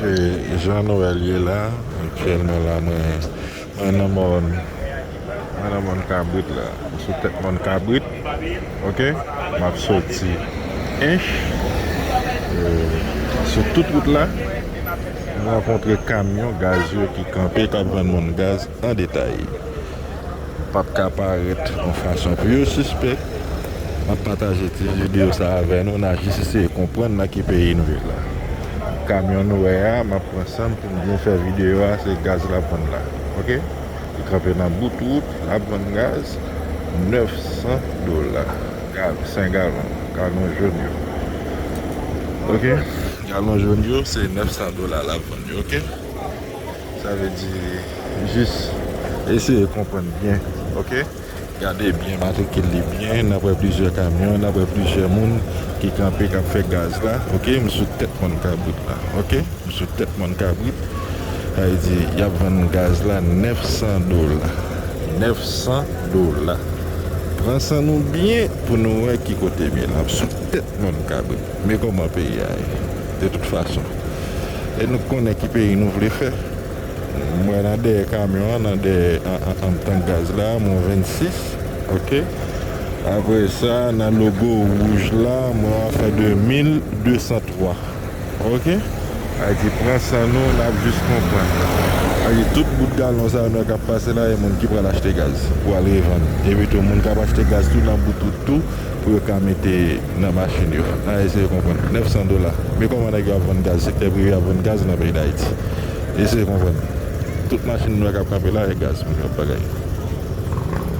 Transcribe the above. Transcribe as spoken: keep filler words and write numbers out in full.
E, jan Nwèl ye la, aktyèlman la, mwen, mwen nan mòn, mwen nan mòn Kabrit la. Mwen sou tèt mòn Kabrit, oke? M ap soti Ench. E, sou tout wout la, m rankontre kamyon gaz yo ki kanpe, k ap vann moun gaz an detay. M p ap ka parèt yon fason pou yo sispèk. M ap pataje ti videyo sa avè nou, n a jis eseye konprann nan ki peyi nou ye la. Kamyon nou wè a, m ap pran san m pou m byen fè videyo a, se gaz l ap vann la. Oke? Li kanpe nan bout wout, l ap vann gaz nèf san dola. Gal, senk galon, galon jòn yo. Oke? Galon jòn yo, se nèf san dola l ap vann yo, oke? Sa vle di, jis eseye konprann byen, oke? Gade byen, matrikil li byen, n ap wè plizyè kamyon, n ap wè plizyè moun ki kanpe, k ap fè gaz la, oke? M sou tèt mòn Kabrit la, oke? M sou tèt mòn Kabrit. Sa vle di, y ap vann gaz la nèf san dola. Nèf san dola. Pran san nou byen pou nou wè ki kote m ye la. M sou tèt mòn Kabrit. Men kòman peyi a ye, de tout fason. E nou konnen ki peyi nou vle fè. M wè nan dèyè kamyon an, nan dèyè, an, an, an tank gaz la, m wè vennsis, oke? Apre sa, nan logo wouj la, m wè afè de mil de san twa, oke? Sa vle di, pran san nou, n ap jis konprann. Sa vle di, tout bout galon sa yo nou wè k ap pase la, e moun ki pral achte gaz pou al revann. Epi tou, moun k ap achte gaz tou nan bout wout tou, pou yo ka mete nan machin yo. N a eseye konprann. Nèf san dola. Men kòman nèg yo ap vann gaz, sektè prive ap vann gaz nan peyi Dayiti. Eseye konprann. Tout machin nou wè k ap kanpe la, e gaz, moun yo ap bagay.